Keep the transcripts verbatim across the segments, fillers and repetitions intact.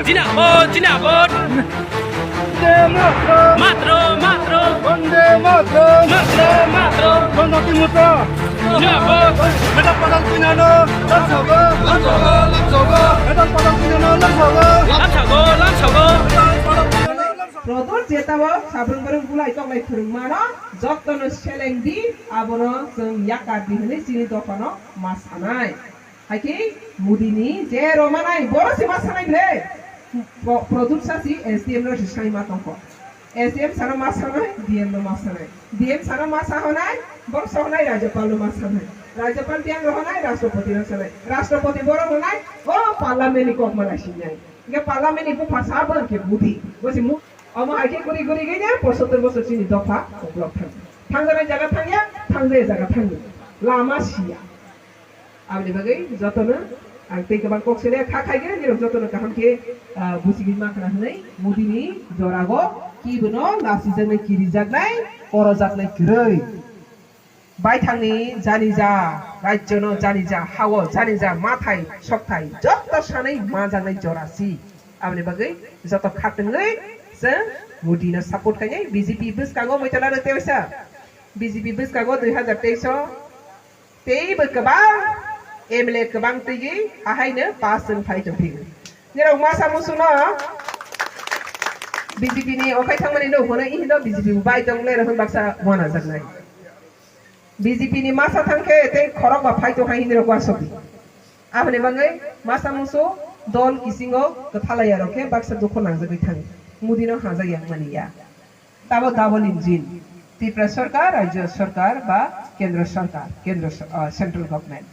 Jindabad, jindabad. Matro, matro. Matro, matro. Janjati Morcha. Jindabad. Medal padal pinano lamsago. Medal padal pinano lamsago. Lamsago, lamsago. Produr jetao sabrung barung bulai tonglai phwrwngmano jottono seleng di, abono chwng yakar di hwnwi chini dophano ma sanai. Haikhe Modi ni je rwmanai, boro se ma sanai ble. Pro-, producer si S D M no se sai ma tongkho. S D M sana ma sanai, D M no ma sanai. D M sana ma sa honai, boro sa honai Rajyapal no ma sanai. Rajyapal tiyang rw honai, Rashtrapati no sanai. Rashtrapati boro honai, o parliament ni kok ma nai sinai. Ge parliament ni bupha sa bo ke Modi. Bo se Mo-, omo haikhe guri guri gini pochottor bosor chini dopha uklok thang. Thangjanai jaga thangya, thangjanai jaga thangya. Lama siya. Aboni bagwi jotono ang tei kwbang kok sene kha khaigwi nirok jotono kaham khe, ah, buchigwi mankha hwnwi Modi ni jorago kibono lasijaknai, kirijaknai, korojaknai kwrwi. Baithangni janija rajyono janija hao janija mathai sokthai jotto sanwi majaknai jora si. Aboni bagwi joto khatungwi chwng Modi no support khainai. B J P bwskango muitala rwtwi waisa. B J P bwskango dui hazar teis o Teibo kwbang M L A kwbang twiwi ahaino pass wng phai tongphio. Nirok masa musuno B J P ni okhai thangmani no hwnwi hino B J P bo bai tong le rohon baksa wanajaknai. B J P ni masa thangkhe tei khorok ba phai tong hai hinwi rok wasokdi. Aboni bagwi masa musu dol kisingo kwthalaya rok khe baksa dukho nangjagwi thango. Mudi no hajak yang mani ya. Tabo double engine, Tripura Sarkar, Rajya Sarkar ba Kendra Sarkar, Kendra Sa-, ah, Central Government.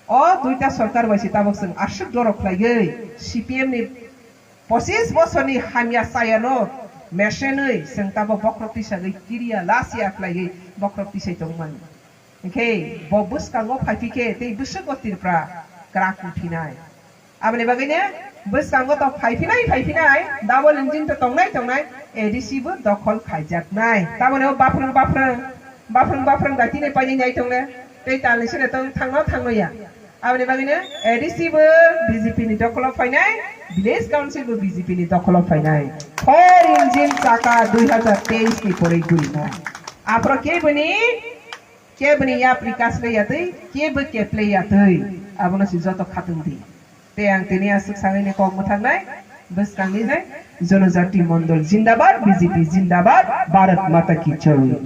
O duita sarkar bai se tabok chwng aswk dorok khlaigwi C P M ni pochis bosorni hamya chayano mesenwi chwng tabok bokhorok tisagwi kiriya lasiya khlaigwi bokhorok tisai tongmani. Hinkhe bo bwskango phaiphikhe tei bwswk o Tripura kwrak wngphinai. Aboni bagwino bwskango to phaiphinai, phaiphinai, double engine to tongnai, tongnai, A D C bo dokhol khaijaknai. Tamoni o baphrwng, baphrwng, baphrwng, baphrwng bai tini painai nai tongle, tei talni sene tong thangno, thangno ya. Aboni bagwino A D C bo B J P ni dokholo phainai, Village Council bo B J P ni dokholo phainai. Four engine chaka dui hazar teis ni poroi gurima. Aphro keboni, keboni yapri kaslai yatwi, kebo keplai yatwi. Abono si joto khatungdi. Tei ang tini aswk sangwi ni kok mwthangnai, bwskangni nai, Jonojati Mondol Jindabad, B J P Jindabad, Bharat Mata Ki Jai.